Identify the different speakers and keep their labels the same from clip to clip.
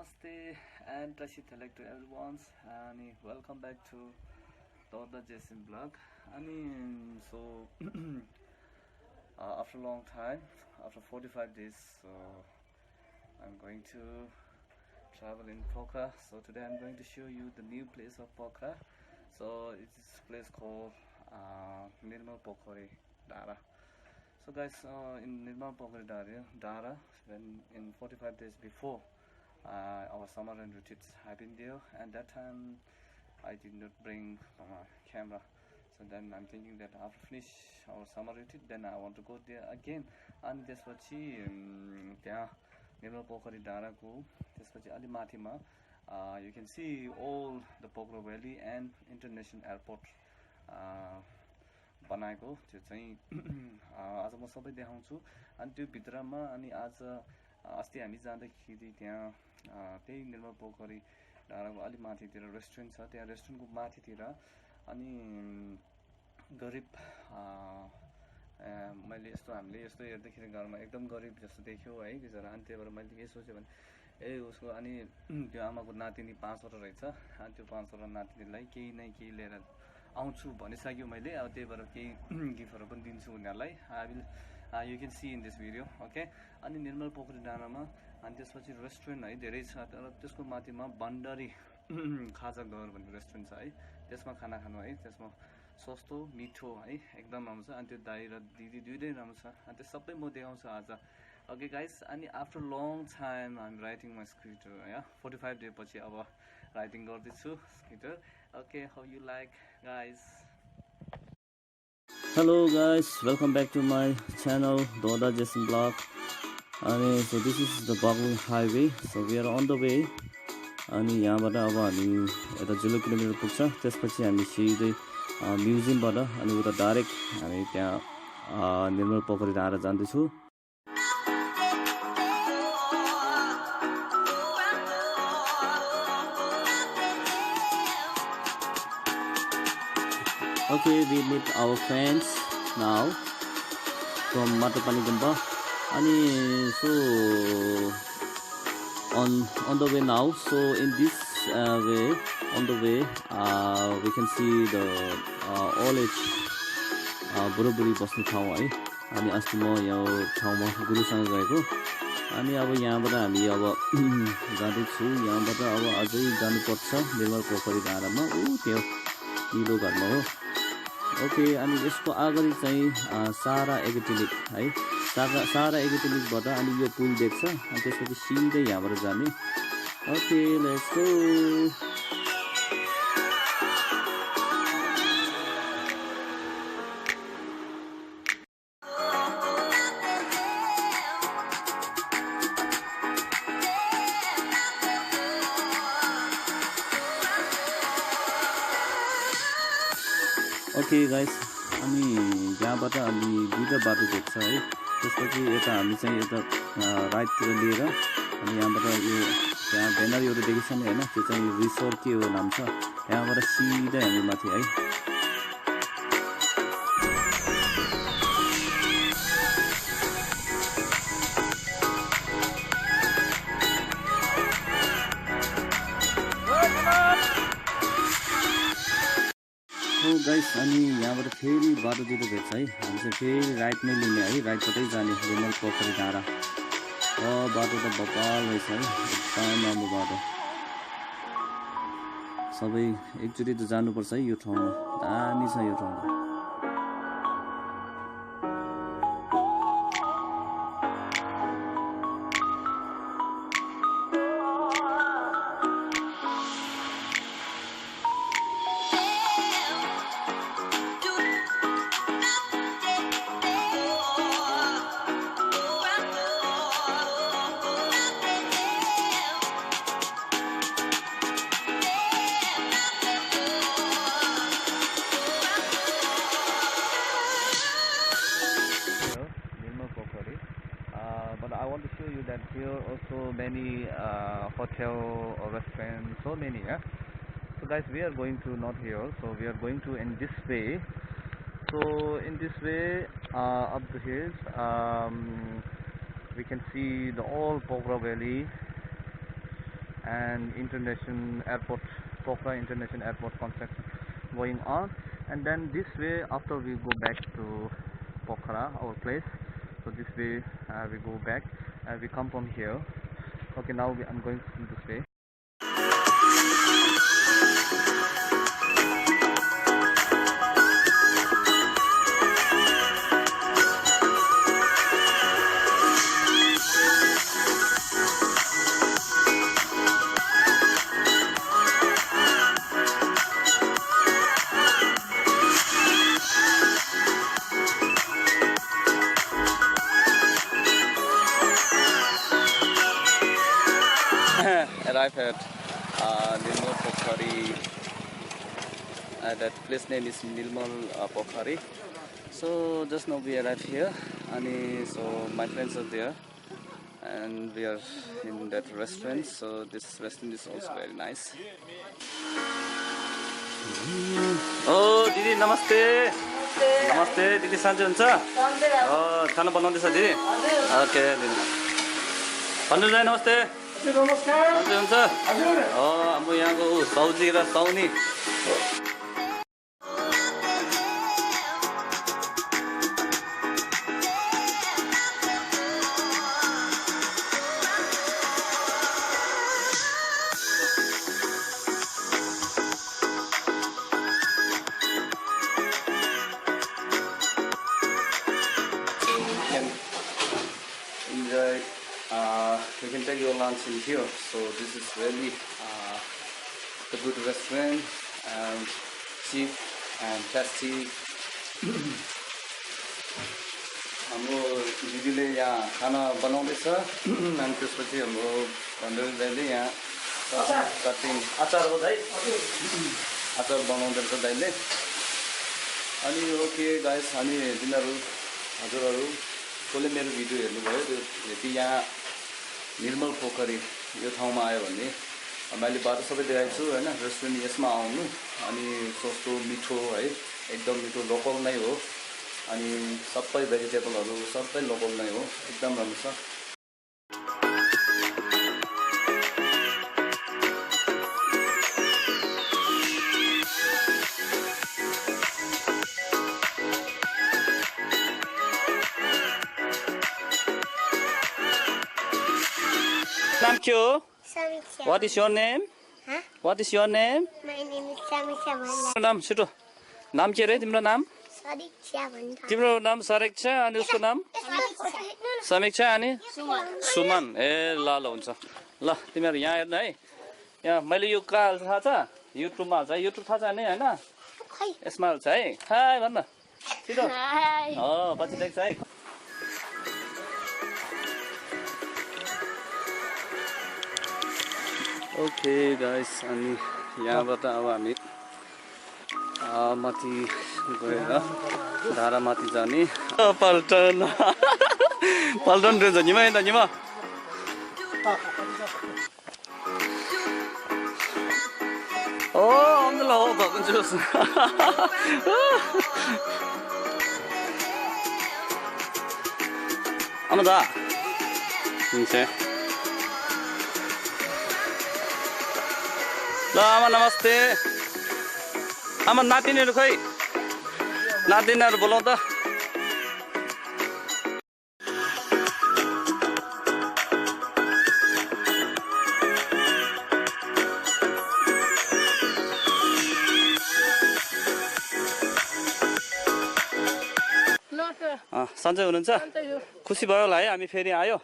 Speaker 1: Namaste and Tashithalek to everyone and welcome back to the Jason blog. After a long time, after 45 days, so I'm going to travel in Pokhara. So today I'm going to show you the new place of Pokhara. So it's a place called Nirmal Pokhari, Dada. So guys, in Nirmal Pokhari Dara, when in 45 days before our summer and retreats have been there, and that time I did not bring my camera. So then I'm thinking that after finish our summer retreat, then I want to go there again. And त्यसपछि त्यहाँ निर्मल पोखरी डाँडाको त्यसपछि अलि माथिमा you can see all the Pokhara Valley and International Airport बनाएको त्यो चाहिँ आज म सबै देखाउँछु। अनि त्यो भित्रमा अनि आज अस्ति हामी जाँदाखेरि त्यहाँ त्यही निर्मल पोखरी डाँडाको अलि माथितिर रेस्टुरेन्ट छ। त्यहाँ रेस्टुरेन्टको माथितिर अनि गरिब मैले हामीले यस्तो हेर्दाखेरि घरमा एकदम गरिब जस्तो देख्यो है बिचरा। अनि त्यही भएर मैले के सोचेँ भने उसको अनि त्यो आमाको नातिनी 5 वटा रहेछ। अनि त्यो 5 वटा नातिनीलाई केही न केही लिएर आउँछु भनिसक्यो मैले। अब त्यही भएर केही गिफ्टहरू पनि दिन्छु उनीहरूलाई। You can see in this video, okay? अनि निर्मल पोखरी डाँडामा अनि त्यसपछि रेस्टुरेन्ट है धेरै छ, तर त्यसको माथिमा भण्डारी खाजा घर भन्ने रेस्टुरेन्ट छ है। त्यसमा खाना खानु है, त्यसमा सस्तो मिठो है एकदम राम्रो छ। अनि त्यो दाइ र दिदी दुईटै राम्रो छ। अनि त्यो सबै म देखाउँछु आज। Okay guys, and after long time I'm writing my script, 45 days पछि अब writing गर्दैछु script. Okay, how you like guys? Hello guys, welcome back to my channel Dada Jason blog. And so this is the Pokhara highway, so we are on the way. अनि यहाँबाट अब हामी यता 0 kilometre पुग्छ। त्यसपछि हामी सिधै म्युजियमबाट अनि उता डाइरेक्ट हामी त्यहाँ निर्मल पोखरी डाँडा जाँदैछु। Okay, we meet our friends now from Matapani Gumba. And so on the way now, so in this way, on the way, we can see the all age बुढो-बुढी बस्ने ठाउँ है। अनि अस्ति म यो ठाउँमा गुरुसँग गएको। अनि अब यहाँबाट हामी अब जाँदैछु। यहाँबाट अब अझै जानुपर्छ निर्मल पोखरी डाँडामा। त्यो निलो घरमा हो। ओके, अनि यसको अगाडि चाहिँ सारा एग्रोटेलिक है। सारा एग्रोटेलिकबाट अनि यो पुल देख्छ। अनि त्यसपछि सिधै यहाँबाट जाने। Okay, let's go. Okay guys, अनि यहाँबाट अनि दुईटा बाटो देख्छ है। त्यसपछि यता हामी चाहिँ यता राइटतिर लिएर अनि यहाँबाट यो त्यहाँ ब्यानर एउटा देखेको छ नि हैन, त्यो चाहिँ रिसोर्ट के हो नाम छ। त्यहाँबाट सिधै हामी माथि है। गाइस, अनि यहाँबाट फेरि बाटो दुइटो भेट्छ है। हामी चाहिँ फेरि राइट नै लिने है, राइटबाटै जाने निर्मल पोखरी डाँडा। बाटो त बबाल रहेछ है, एकदम राम्रो बाटो। सबै एकचोटि त जानुपर्छ है यो ठाउँमा, दामी छ यो ठाउँ। But I want to show you that here also many hotel or restaurants, so many. So guys, we are going to not here, so we are going to in this way. So in this way up the hills, we can see the all Pokhara Valley and international airport, Pokhara International Airport construction going on. And then this way, after we go back to Pokhara, our place. So this way we go back and we come from here. Okay, now I'm going this way. Arrived at Nirmal Pokhari. That place name is Nirmal Pokhari. So just now we arrived here, and so my friends are there, and we are in that restaurant. So this restaurant is also very nice. Oh, Didi, namaste. Namaste, Didi, Sanjay huncha? Oh, खाना बनाउँदैछ दिदी? Okay, Didi. भन्नुलाई नमस्ते. हजुर हुन्छ? हाम्रो यहाँको सब्जी र SAUNI. Enjoy. You can take your lunch in here. So this is really a good restaurant and cheap and tasty. हाम्रो दिदीले यहाँ खाना बनाउँदैछ अनि त्यसपछि हाम्रो भन्दैले यहाँ कटिङ अचार हो दाइ अचार बनाउँदैछ दाइले अनि ओके गाइस अनि तिनीहरू हजुरहरू कसले मेरो भिडियो हेर्नुभयो त्यो यदि यहाँ निर्मल पोखरी यो ठाउँमा आयो भने मैले बाटो सबै देखाएको छु हैन रेस्टुरेन्ट यसमा आउनु अनि सस्तो मिठो है एकदम मिठो लोकल नै हो अनि सबै भेजिटेबलहरु सबै लोकल नै हो एकदम राम्रो छ Thank you. What is your name?
Speaker 2: Huh?
Speaker 1: What is your name?
Speaker 2: My name is Samiksha.
Speaker 1: नाम छिटो नाम के रे तिम्रो नाम
Speaker 2: Sadiksha भन्छ
Speaker 1: तिम्रो नाम सरेक्षा अनि उसको नाम समीक्षा अनि सुमन ए ल ल हुन्छ ल तिमीहरु यहाँ हेर्नु है यहाँ मैले यो काल थाहा छ युट्युबमा छ युट्युब थाहा छ नि हैन यसमा छ है हाय भन्न छिटो
Speaker 2: हाय
Speaker 1: पछि देख्छ है ओके गाइस अनि यहाँबाट अब हामी माथि गएर धारा माथि जाने पल्टन पल्टन रहेछ निमा यता निमा ओ अम्ल हो भएको जुस आमा हुन्छ ल आमा नमस्ते आमा नातिनीहरु खै नातिनीहरु बोलाउ त सन्चै हुनुहुन्छ खुसी भयो होला है हामी फेरि आयो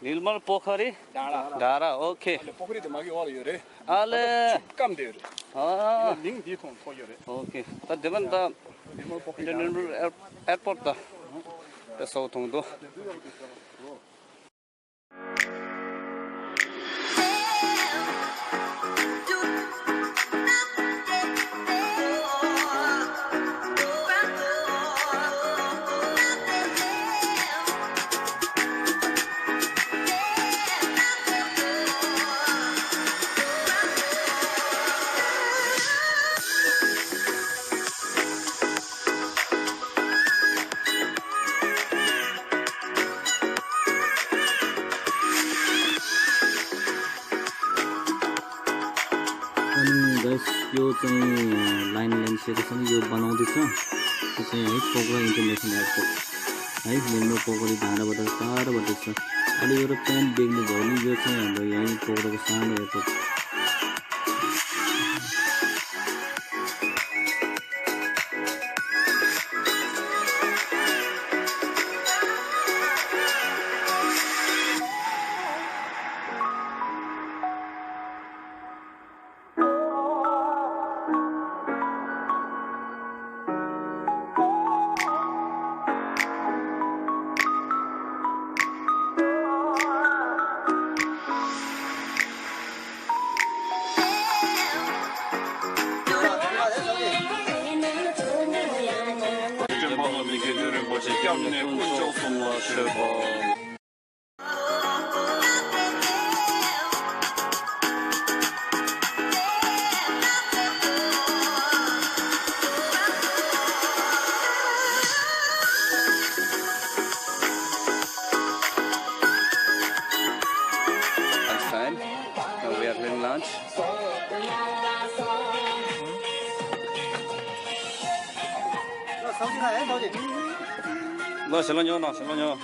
Speaker 1: Nirmal Pokhari dada. Okay. Ale. Ah. Okay. Ta devan ta Nirmal airport ta. Ta south do. Guys, यो चाहिँ लाइन सेक्सन यो बनाउँदैछ त्यो चाहिँ है पोखरा इन्टरनेसनल एयरपोर्ट है निर्मल पोखरी धाराबाट टाढोबाट छ अहिले एउटा प्यान्ट देख्नु भयो भने यो चाहिँ हाम्रो यहीँ पोखराको सानो airport Nó sẽ lo nhau.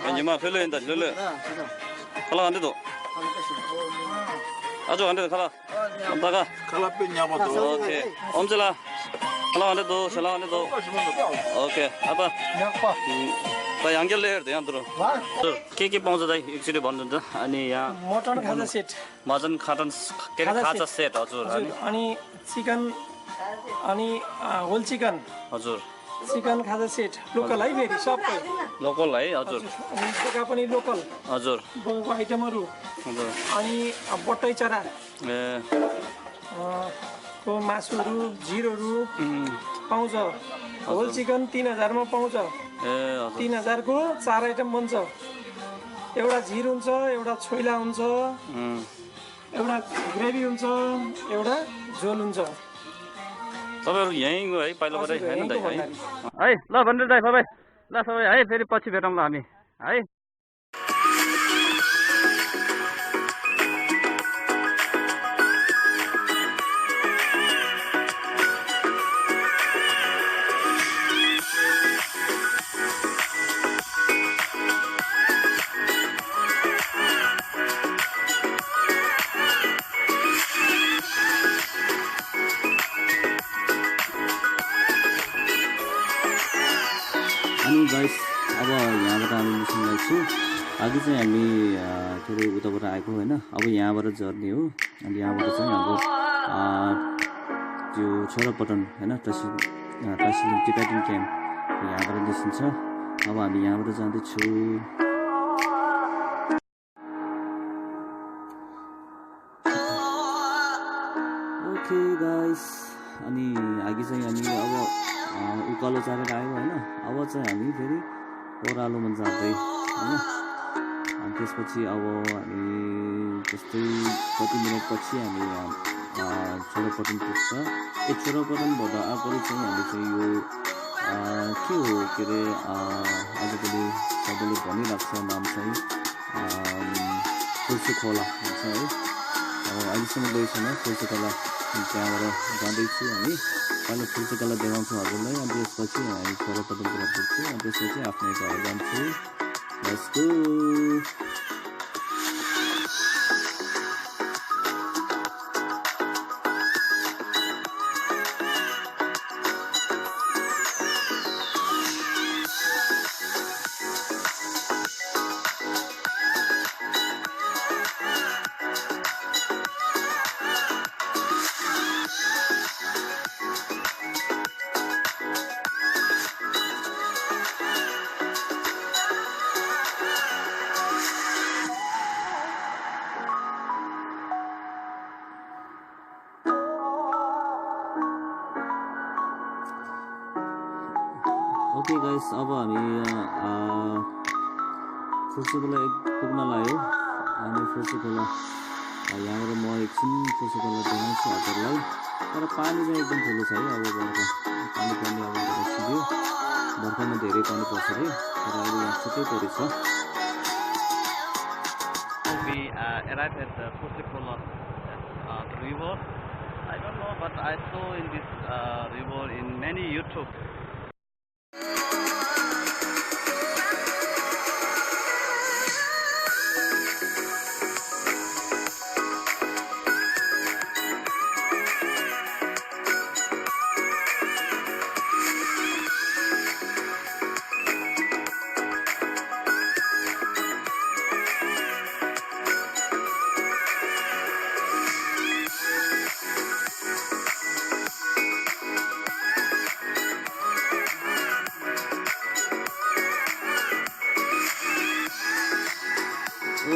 Speaker 1: Anh mà phải lên đặt lên. Kalau anda tu. Ajo anda tu kalau. Anda kah?
Speaker 3: Kalau punya apa tu?
Speaker 1: Okay. Om jela. Kalau anda tu, salah anda tu. Okay. Apa?
Speaker 3: Apa?
Speaker 1: Ta yanggel layer tu yang tu. के पाउँछ दाइ एकचोटि भन्नु त अनि यहाँ
Speaker 4: mutton खाजा set
Speaker 1: mutton खाटन के खाजा सेट हजुर
Speaker 4: अनि चिकन अनि होल चिकन
Speaker 1: हजुर
Speaker 4: चिकन खाजा सेट लोकल है फेरि सबै
Speaker 1: लोकल है हजुर
Speaker 4: अनि बोका पनि लोकल
Speaker 1: हजुर
Speaker 4: बोकाको आइटमहरू
Speaker 1: हजुर
Speaker 4: अनि बट्टै चरा
Speaker 1: ए
Speaker 4: को मासुहरू जिरोहरू पाउँछ होल चिकन 3000 मा पाउँछ
Speaker 1: ए हजुर
Speaker 4: 3000 को 4 आइटम बन्छ एउटा झिर हुन्छ एउटा छोइला हुन्छ एउटा ग्रेभी हुन्छ एउटा झोल हुन्छ
Speaker 1: तपाईहरु यही गयो है पहिलाबाटै हैन दाइ है ल भनेर दाइ सबै ल सबै है फेरि पछि भेटौँला हामी है अनि गाइस अब यहाँबाट हामी निस्किन लाग्छु अघि चाहिँ हामी थोरै उताबाट आएको हैन अब यहाँबाट झर्ने हो अनि यहाँबाट चाहिँ हाम्रो त्यो छोरापटन हैन टासिलिङ टिबेटन क्याम्प यहाँबाट निस्किन्छ अब हामी यहाँबाट जाँदै छु ओके गाइस अनि अघि चाहिँ हामी अब उकालो चढेर आयो हैन अब चाहिँ हामी फेरि ओह्रालोमा जाँदै हैन अनि त्यसपछि अब हामी जस्तै कति मिनेटपछि हामी छोरापटन पुग्छ छोरापटनबाट अगाडि चाहिँ हामी चाहिँ यो के हो के अरे आजभोलि सबैले भनिरहेको छ नाम चाहिँ फुस्रे खोला भन्छ है अब अहिलेसम्म गएको छैन फुस्रे खोला त्यहाँबाट जाँदैछु हामी पहिला फुस्रे खोला देखाउँछु हजुरलाई अनि त्यसपछि हामी छोरापटनतिर पुग्छु अनि त्यसपछि आफ्नै घर जान्छु लेट्स गो ओके गाइस, अब हामी फुर्से खोला पुग्न लाग्यो अनि फुर्से खोला यहाँबाट म एकछिन फुर्से खोला देखाउँछु हजुरलाई। तर पानी चाहिँ एकदम ठुलो छ है। अब बर्खा पानी पर्ने अब सिध्यो, बर्खामा धेरै पानी पर्छ अरे, तर अहिले यहाँ छुट्टै परि छ। We arrived at the Fusre Khola, the river. I don't know, but I saw in this river in many YouTube.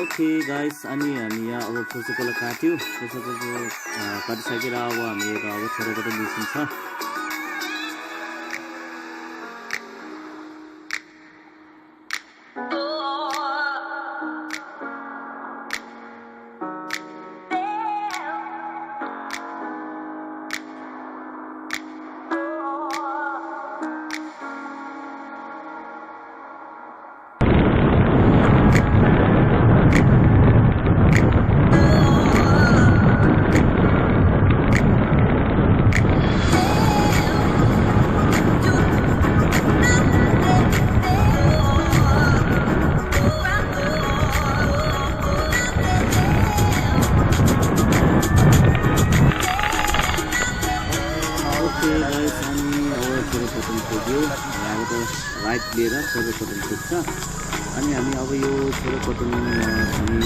Speaker 1: Okay guys, अनि हामी यहाँ अब फुर्से खोला काट्यो, फुर्से खोला काटिसकेर अब हामी अब छोराबाट निस्किन्छ। राइट लिएर छोरोपटन पुग्छ। अनि हामी अब यो छोरोपटन हामी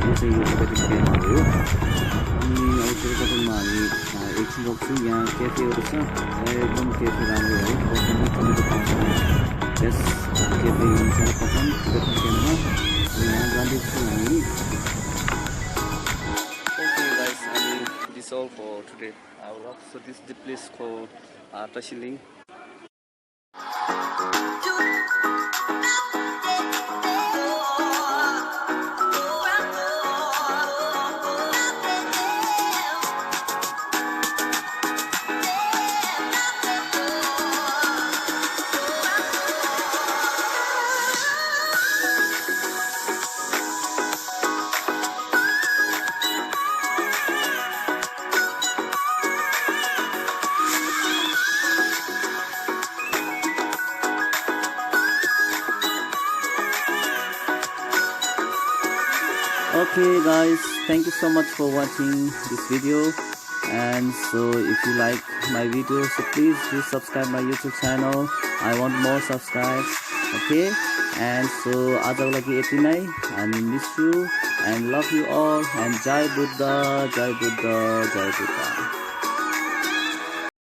Speaker 1: यो चाहिँ यो टिबेटन क्याम्प हो। अनि अब छोरोपटनमा हामी एकछिन रोक्छौँ। यहाँ क्याफेहरू छ, एकदम क्याफे राम्रो है, बस्नु पनि पाउँछ। यस क्याफे हुन्छ टिबेटन क्याम्पमा, यहाँ जाँदैछौँ हामी। Okay guys, this is all for today. So this is the place called Scenic. Okay guys, thank you so much for watching this video, and so if you like my video, so please do subscribe my YouTube channel. I want more subscribes. Okay, and so आजको लागि यति नै। I miss you and love you all, and Jai Buddha, Jai Buddha, Jai Buddha.